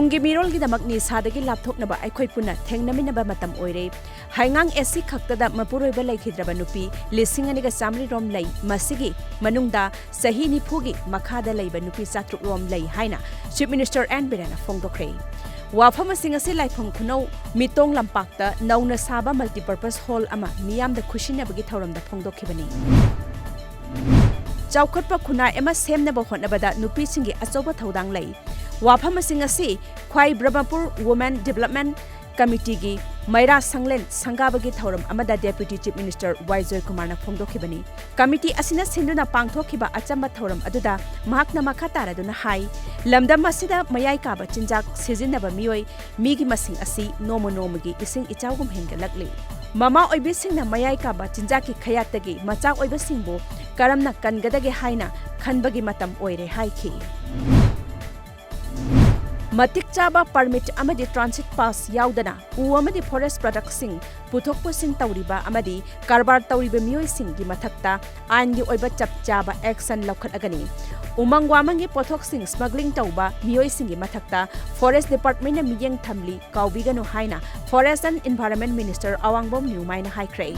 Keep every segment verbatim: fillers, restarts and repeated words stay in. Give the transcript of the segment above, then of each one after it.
ꯇꯨꯡꯒꯤ ꯃꯤꯔꯣꯜꯒꯤꯗꯃꯛ ꯅꯤꯁꯥꯗꯒꯤ ꯂꯥꯞꯊꯣꯛꯅꯕ ꯑꯩꯈꯣꯏ ꯄꯨꯟꯅ ꯊꯦꯡꯅꯃꯤꯟꯅꯕ ꯃꯇꯝ ꯑꯣꯏꯔꯦ꯫ ꯍꯩꯉꯥꯡ ꯑꯦꯁ ꯁꯤ ꯈꯛꯇꯗ ꯃꯄꯨꯔꯣꯏꯕ ꯂꯩꯈꯤꯗ꯭ꯔꯕ ꯅꯨꯄꯤ ꯂꯤꯁꯤꯡ ꯑꯅꯤꯒ ꯆꯥꯃꯔꯤ ꯔꯣꯝ ꯂꯩ꯫ ꯃꯁꯤꯒꯤ ꯃꯅꯨꯡꯗ ꯆꯍꯤ ꯅꯤꯐꯨꯒꯤ ꯃꯈꯥꯗ ꯂꯩꯕ ꯅꯨꯄꯤ ꯆꯥꯇ꯭ꯔꯨꯛ ꯔꯣꯝ ꯂꯩ ꯍꯥꯏꯅ Chief Minister ꯑꯦꯟ ꯕꯤꯔꯦꯟꯅ ꯐꯣꯡꯗꯣꯛꯈ꯭ꯔꯦ꯫ ꯋꯥꯐꯝ ꯑꯁꯤꯡ ꯑꯁꯤ ꯂꯥꯏꯐꯝ ꯈꯨꯅꯧ ꯃꯤꯇꯣꯡ ꯂꯝꯄꯥꯛꯇ ꯅꯧꯅ ꯁꯥꯕ multipurpose hall ꯑꯃ ꯃꯤꯌꯥꯝꯗ ꯈꯨꯠꯁꯤꯟꯅꯕꯒꯤ ꯊꯧꯔꯝꯗ ꯐꯣꯡꯗꯣꯛꯈꯤꯕꯅꯤ꯫ ꯆꯥꯎꯈꯠꯄ ꯈꯨꯟꯅꯥꯏ ꯑꯃ ꯁꯦꯝꯅꯕ ꯍꯣꯠꯅꯕꯗ ꯅꯨꯄꯤꯁꯤꯡꯒꯤ ꯑꯆꯧꯕ ꯊꯧꯗꯥꯡ ꯂꯩ꯫ ꯋꯥꯐꯝ ꯑꯁꯤꯡ ꯑꯁꯤ ꯈ꯭ꯋꯥꯏ ꯕ꯭ꯔꯍꯃꯄꯨꯔ Women Development Committeeꯒꯤ ꯃꯩꯔꯥ ꯁꯪꯂꯦꯟ ꯁꯪꯒꯥꯕꯒꯤ ꯊꯧꯔꯝ ꯑꯃꯗ Deputy Chief Minister ꯋꯥꯏ ꯖꯣꯏꯀꯨꯃꯥꯔꯅ ꯐꯣꯡꯗꯣꯛꯈꯤꯕꯅꯤ꯫ Committee ꯑꯁꯤꯅ ꯁꯤꯟꯗꯨꯅ ꯄꯥꯡꯊꯣꯛꯈꯤꯕ ꯑꯆꯝꯕ ꯊꯧꯔꯝ ꯑꯗꯨꯗ ꯃꯍꯥꯛꯅ ꯃꯈꯥ ꯇꯥꯔꯗꯨꯅ ꯍꯥꯏ, ꯂꯝꯗꯝ ꯑꯁꯤꯗ ꯃꯌꯥꯏ ꯀꯥꯕ ꯆꯤꯟꯖꯥꯛ ꯁꯤꯖꯤꯟꯅꯕ ꯃꯤꯑꯣꯏ ꯃꯤꯒꯤ ꯃꯁꯤꯡ ꯑꯁꯤ ꯅꯣꯡꯃ ꯅꯣꯡꯃꯒꯤ ꯏꯁꯤꯡ ꯏꯆꯥꯎꯒꯨꯝ ꯍꯦꯟꯒꯠꯂꯛꯂꯤ꯫ ꯃꯃꯥ ꯑꯣꯏꯕꯤꯁꯤꯡꯅ ꯃꯌꯥꯏ ꯀꯥꯕ ꯆꯤꯟꯖꯥꯛꯀꯤ ꯈꯌꯥꯠꯇꯒꯤ ꯃꯆꯥ ꯑꯣꯏꯕꯁꯤꯡꯕꯨ ꯀꯔꯝꯅ ꯀꯟꯒꯗꯒꯦ ꯍꯥꯏꯅ ꯈꯟꯕꯒꯤ ꯃꯇꯝ ꯑꯣꯏꯔꯦ ꯍꯥꯏꯈꯤ꯫ ꯃꯇꯤꯛ ꯆꯥꯕ permit ꯑꯃꯗꯤ transit pass ꯌꯥꯎꯗꯅ ꯎ ꯑꯃꯗꯤ forest productꯁꯤꯡ ꯄꯨꯊꯣꯛ ꯄꯨꯁꯤꯟ ꯇꯧꯔꯤꯕ ꯑꯃꯗꯤ ꯀꯔꯕꯥꯔ ꯇꯧꯔꯤꯕ ꯃꯤꯑꯣꯏꯁꯤꯡꯒꯤ ꯃꯊꯛꯇ ꯑꯥꯏꯟꯒꯤ ꯑꯣꯏꯕ ꯆꯞ ꯆꯥꯕ action ꯂꯧꯈꯠꯂꯒꯅꯤ꯫ ꯎꯃꯪ ꯋꯥꯃꯪꯒꯤ ꯄꯣꯠꯊꯣꯛꯁꯤꯡ smuggling ꯇꯧꯕ ꯃꯤꯑꯣꯏꯁꯤꯡꯒꯤ ꯃꯊꯛꯇ Forest Departmentꯅ ꯃꯤꯠꯌꯦꯡ ꯊꯝꯂꯤ, ꯀꯥꯎꯕꯤꯒꯅꯨ ꯍꯥꯏꯅ Forest and Environment Minister ꯑꯋꯥꯡꯕꯝ ꯅ꯭ꯌꯨꯃꯥꯏꯅ ꯍꯥꯏꯈ꯭ꯔꯦ꯫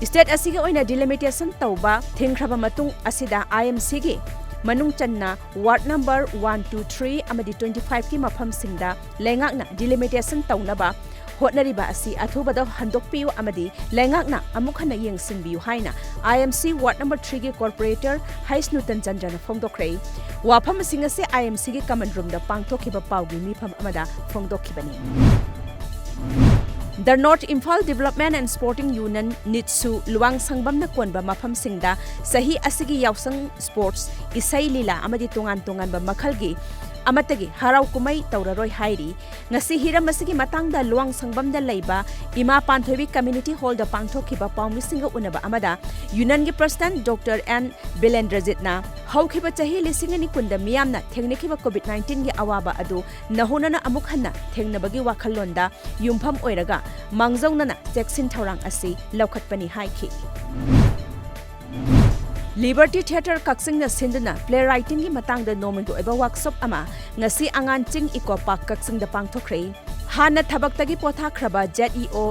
State ꯑꯁꯤꯒꯤ ꯑꯣꯏꯅ delimitation ꯇꯧꯕ ꯊꯤꯡꯈ꯭ꯔꯕ ꯃꯇꯨꯡ ꯑꯁꯤꯗ IMCꯒꯤ ꯃꯅꯨꯡ ꯆꯟꯅ ward number one, two, three ꯑꯃꯗꯤ twenty fiveꯀꯤ ꯃꯐꯝꯁꯤꯡꯗ ꯂꯩꯉꯥꯛꯅ delimitation ꯇꯧꯅꯕ ꯍꯣꯠꯅꯔꯤꯕ ꯑꯁꯤ ꯑꯊꯨꯕꯗ ꯍꯟꯗꯣꯛꯄꯤꯌꯨ ꯑꯃꯗꯤ ꯂꯩꯉꯥꯛꯅ ꯑꯃꯨꯛ ꯍꯟꯅ ꯌꯦꯡꯁꯤꯟꯕꯤꯌꯨ ꯍꯥꯏꯅ IMC ward number threeꯒꯤ corporator ꯍꯩꯁ ꯅꯨꯇꯟ ꯆꯟꯗ꯭ꯔꯅ ꯐꯣꯡꯗꯣꯛꯈ꯭ꯔꯦ꯫ ꯋꯥꯐꯝꯁꯤꯡ ꯑꯁꯤ IMCꯒꯤ common roomꯗ ꯄꯥꯡꯊꯣꯛꯈꯤꯕ ꯄꯥꯎꯒꯤ ꯃꯤꯐꯝ ꯑꯃꯗ ꯐꯣꯡꯗꯣꯛꯈꯤꯕꯅꯤ꯫ The North Imphal Development and Sporting Union, NIDSU, Luwang ꯁꯪꯕꯝꯅ ꯀꯣꯟꯕ ꯃꯐꯝꯁꯤꯡꯗ ꯆꯍꯤ ꯑꯁꯤꯒꯤ ꯌꯥꯎꯁꯪ sports, ꯏꯁꯩ ꯂꯤꯂꯥ ꯑꯃꯗꯤ ꯇꯣꯉꯥꯟ ꯇꯣꯉꯥꯟꯕ ꯃꯈꯜꯒꯤ ꯑꯃꯠꯇꯒꯤ ꯍꯔꯥꯎ ꯀꯨꯝꯍꯩ ꯇꯧꯔꯔꯣꯏ ꯍꯥꯏꯔꯤ꯫ ꯉꯁꯤ ꯍꯤꯔꯝ ꯑꯁꯤꯒꯤ ꯃꯇꯥꯡꯗ ꯂꯨꯋꯥꯡ ꯁꯪꯕꯝꯗ ꯂꯩꯕ ꯏꯃꯥ ꯄꯥꯟꯊꯣꯏꯕꯤ Community Hallꯗ ꯄꯥꯡꯊꯣꯛꯈꯤꯕ ꯄꯥꯎꯃꯤꯁꯤꯡꯒ ꯎꯅꯕ ꯑꯃꯗ Unionꯒꯤ President Doctor ꯑꯦꯟ ꯕꯤꯂꯦꯟꯗ꯭ꯔꯖꯤꯠꯅ ꯍꯧꯈꯤꯕ ꯆꯍꯤ ꯂꯤꯁꯤꯡ ꯑꯅꯤ ꯀꯨꯟꯗ ꯃꯤꯌꯥꯝꯅ ꯊꯦꯡꯅꯈꯤꯕ COVID nineteenꯒꯤ ꯑꯋꯥꯕ ꯑꯗꯨ ꯅꯧꯍꯧꯅꯅ ꯑꯃꯨꯛ ꯍꯟꯅ ꯊꯦꯡꯅꯕꯒꯤ ꯋꯥꯈꯜꯂꯣꯟꯗ ꯌꯨꯝꯐꯝ ꯑꯣꯏꯔꯒ ꯃꯥꯡꯖꯧꯅꯅ ꯆꯦꯛꯁꯤꯟ ꯊꯧꯔꯥꯡ ꯑꯁꯤ ꯂꯧꯈꯠꯄꯅꯤ ꯍꯥꯏꯈꯤ꯫ Liberty Theatre ꯀꯛꯆꯤꯡꯅ ꯁꯤꯟꯗꯨꯅ play writingꯒꯤ ꯃꯇꯥꯡꯗ ꯅꯣꯡꯃꯒꯤ ꯑꯣꯏꯕ workshop ꯑꯃ ꯉꯁꯤ ꯑꯉꯥꯟ ꯆꯤꯡ Eco Park ꯀꯛꯆꯤꯡꯗ ꯄꯥꯡꯊꯣꯛꯈ꯭ꯔꯦ꯫ ꯍꯥꯟꯅ ꯊꯕꯛꯇꯒꯤ ꯄꯣꯊꯥꯈ꯭ꯔꯕ ZEO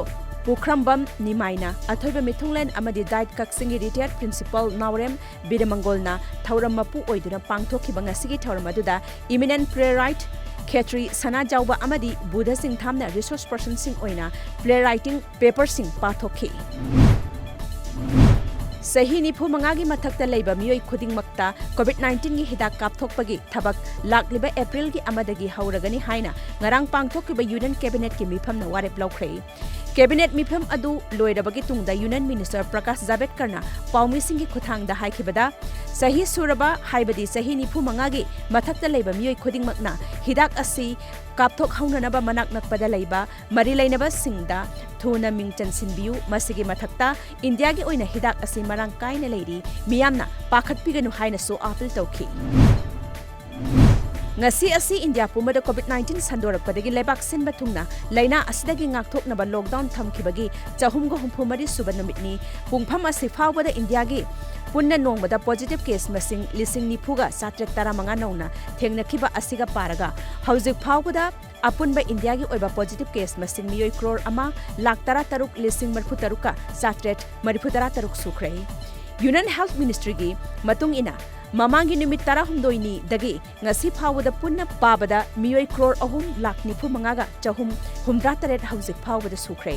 ꯄꯨꯈ꯭ꯔꯝꯕꯝ ꯅꯤꯃꯥꯏꯅ, ꯑꯊꯣꯏꯕ ꯃꯤꯊꯨꯡꯂꯦꯟ ꯑꯃꯗꯤ ꯗꯥꯏꯠ ꯀꯛꯆꯤꯡꯒꯤ retired principal ꯅꯥꯎꯔꯦꯝ ꯕꯤꯔꯃꯪꯒꯣꯜꯅ ꯊꯧꯔꯝ ꯃꯄꯨ ꯑꯣꯏꯗꯨꯅ ꯄꯥꯡꯊꯣꯛꯈꯤꯕ ꯉꯁꯤꯒꯤ ꯊꯧꯔꯝ ꯑꯗꯨꯗ eminent playwright ꯈꯦꯇ꯭ꯔꯤ ꯁꯅꯥꯖꯥꯎꯕ ꯑꯃꯗꯤ ꯕꯨꯙ ꯁꯤꯡꯊꯥꯝꯅ resource personꯁꯤꯡ ꯑꯣꯏꯅ play writing paperꯁꯤꯡ ꯄꯥꯊꯣꯛꯈꯤ꯫ ꯆꯍꯤ ꯅꯤꯐꯨ ꯃꯉꯥꯒꯤ ꯃꯊꯛꯇ ꯂꯩꯕ ꯃꯤꯑꯣꯏ ꯈꯨꯗꯤꯡꯃꯛꯇ COVID nineteenꯒꯤ ꯍꯤꯗꯥꯛ ꯀꯥꯞꯊꯣꯛꯄꯒꯤ ꯊꯕꯛ ꯂꯥꯛꯂꯤꯕ Aprilꯒꯤ ꯑꯃꯗꯒꯤ ꯍꯧꯔꯒꯅꯤ ꯍꯥꯏꯅ ꯉꯔꯥꯡ ꯄꯥꯡꯊꯣꯛꯈꯤꯕ Union Cabinetꯀꯤ ꯃꯤꯐꯝꯅ ꯋꯥꯔꯦꯞ ꯂꯧꯈ꯭ꯔꯦ꯫ Cabinet ꯃꯤꯐꯝ ꯑꯗꯨ ꯂꯣꯏꯔꯕꯒꯤ ꯇꯨꯡꯗ Union Minister ꯄ꯭ꯔꯀꯥꯁ ꯖꯥꯚꯦꯗꯀꯔꯅ ꯄꯥꯎꯃꯤꯁꯤꯡꯒꯤ ꯈꯨꯠꯊꯥꯡꯗ ꯍꯥꯏꯈꯤꯕꯗ, ꯆꯍꯤ ꯁꯨꯔꯕ, ꯍꯥꯏꯕꯗꯤ ꯆꯍꯤ ꯅꯤꯐꯨ ꯃꯉꯥꯒꯤ ꯃꯊꯛꯇ ꯂꯩꯕ ꯃꯤꯑꯣꯏ ꯈꯨꯗꯤꯡꯃꯛꯅ ꯍꯤꯗꯥꯛ ꯑꯁꯤ ꯀꯥꯞꯊꯣꯛꯍꯧꯅꯅꯕ ꯃꯅꯥꯛ ꯅꯛꯄꯗ ꯂꯩꯕ ꯃꯔꯤ ꯂꯩꯅꯕꯁꯤꯡꯗ ꯊꯨꯅ ꯃꯤꯡ ꯆꯟꯁꯤꯟꯕꯤꯌꯨ꯫ ꯃꯁꯤꯒꯤ ꯃꯊꯛꯇ, ꯏꯟꯗꯤꯌꯥꯒꯤ ꯑꯣꯏꯅ ꯍꯤꯗꯥꯛ ꯑꯁꯤ ꯃꯔꯥꯡ ꯀꯥꯏꯅ ꯂꯩꯔꯤ, ꯃꯤꯌꯥꯝꯅ ꯄꯥꯈꯠꯄꯤꯒꯅꯨ ꯍꯥꯏꯅꯁꯨ ꯑꯥꯄꯤꯜ ꯇꯧꯈꯤ꯫ ꯉꯁꯤ ꯑꯁꯤ ꯏꯟꯗꯤꯌꯥ ꯄꯨꯝꯕꯗ COVID nineteen ꯁꯟꯗꯣꯔꯛꯄꯗꯒꯤ ꯂꯩꯕꯥꯛ ꯁꯤꯟꯕ ꯊꯨꯡꯅ ꯂꯥꯏꯅꯥ ꯑꯁꯤꯗꯒꯤ ꯉꯥꯛꯊꯣꯛꯅꯕ lockdown ꯊꯝꯈꯤꯕꯒꯤ ꯆꯍꯨꯝꯒ ꯍꯨꯝꯐꯨ ꯃꯔꯤ ꯁꯨꯕ ꯅꯨꯃꯤꯠꯅꯤ꯫ ꯄꯨꯡꯐꯝ ꯑꯁꯤ ꯐꯥꯎꯕꯗ ꯏꯟꯗꯤꯌꯥꯒꯤ ꯄꯨꯟꯅ ꯅꯣꯡꯃꯗ positive case ꯃꯁꯤꯡ ꯂꯤꯁꯤꯡ ꯅꯤꯐꯨꯒ ꯆꯥꯇ꯭ꯔꯦꯠ ꯇꯔꯥꯃꯉꯥ ꯅꯧꯅ ꯊꯦꯡꯅꯈꯤꯕ ꯑꯁꯤꯒ ꯄꯥꯔꯒ ꯍꯧꯖꯤꯛ ꯐꯥꯎꯕꯗ ꯑꯄꯨꯟꯕ ꯏꯟꯗꯤꯌꯥꯒꯤ ꯑꯣꯏꯕ positive case ꯃꯁꯤꯡ ꯃꯤꯑꯣꯏ ꯀ꯭ꯔꯣꯔ ꯑꯃ ꯂꯥꯈ ꯇꯔꯥꯇꯔꯨꯛ ꯂꯤꯁꯤꯡ ꯃꯔꯤꯐꯨꯇꯔꯨꯛꯀ ꯆꯥꯇ꯭ꯔꯦꯠ ꯃꯔꯤꯐꯨꯇꯔꯥ ꯇꯔꯨꯛ ꯁꯨꯈ꯭ꯔꯦ꯫ Union Health Ministryꯒꯤ ꯃꯇꯨꯡ ꯏꯟꯅ, ꯃꯃꯥꯡꯒꯤ ꯅꯨꯃꯤꯠ ꯇꯔꯥꯍꯨꯝꯗꯣꯏꯅꯤꯗꯒꯤ ꯉꯁꯤ ꯐꯥꯎꯕꯗ ꯄꯨꯟꯅ ꯄꯥꯕꯗ ꯃꯤꯑꯣꯏ ꯀ꯭ꯔꯣꯔ ꯑꯍꯨꯝ ꯂꯥꯈ ꯅꯤꯐꯨ ꯃꯉꯥꯒ ꯆꯍꯨꯝ ꯍꯨꯝꯗ꯭ꯔꯥ ꯇꯔꯦꯠ ꯍꯧꯖꯤꯛ ꯐꯥꯎꯕꯗ ꯁꯨꯈ꯭ꯔꯦ꯫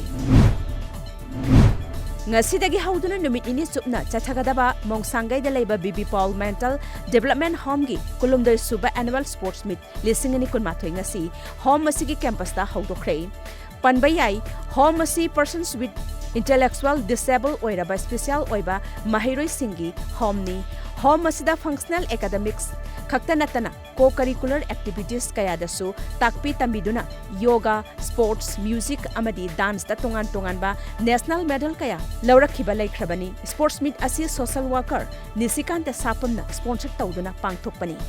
ꯉꯁꯤꯗꯒꯤ ꯍꯧꯗꯨꯅ ꯅꯨꯃꯤꯠ ꯅꯤꯅꯤ ꯆꯨꯞꯅ ꯆꯠꯊꯒꯗꯕ ꯃꯣꯡꯁꯥꯡꯒꯩꯗ ꯂꯩꯕ ꯕꯤ ꯕꯤ ꯄꯥꯎꯜ Mental Development Homeꯒꯤ ꯀꯨꯟꯍꯨꯝꯗꯣꯏ ꯁꯨꯕ annual sports meet ꯂꯤꯁꯤꯡ ꯑꯅꯤ ꯀꯨꯟꯃꯥꯊꯣꯏ ꯉꯁꯤ home ꯑꯁꯤꯒꯤ campusꯇ ꯍꯧꯗꯣꯛꯈ꯭ꯔꯦ꯫ ꯄꯟꯕ ꯌꯥꯏ, home ꯑꯁꯤ persons with intellectual disable ꯑꯣꯏꯔꯕ special ꯑꯣꯏꯕ ꯃꯍꯩꯔꯣꯏꯁꯤꯡꯒꯤ homeꯅꯤ꯫ Home ꯑꯁꯤꯗ functional academics ꯈꯛꯇ ꯅꯠꯇꯅ co-curricular activities ꯀꯌꯥꯗꯁꯨ ꯇꯥꯛꯄꯤ ꯇꯝꯕꯤꯗꯨꯅ yoga, sports, music ꯑꯃꯗꯤ danceꯇ ꯇꯣꯉꯥꯟ ꯇꯣꯉꯥꯟꯕ national medal ꯀꯌꯥ ꯂꯧꯔꯛꯈꯤꯕ ꯂꯩꯈ꯭ꯔꯕꯅꯤ꯫ Sports meet ꯑꯁꯤ social worker ꯅꯤꯁꯤꯀꯥꯟꯇ ꯁꯥꯄꯝꯅ sponsor ꯇꯧꯗꯨꯅ ꯄꯥꯡꯊꯣꯛꯄꯅꯤ꯫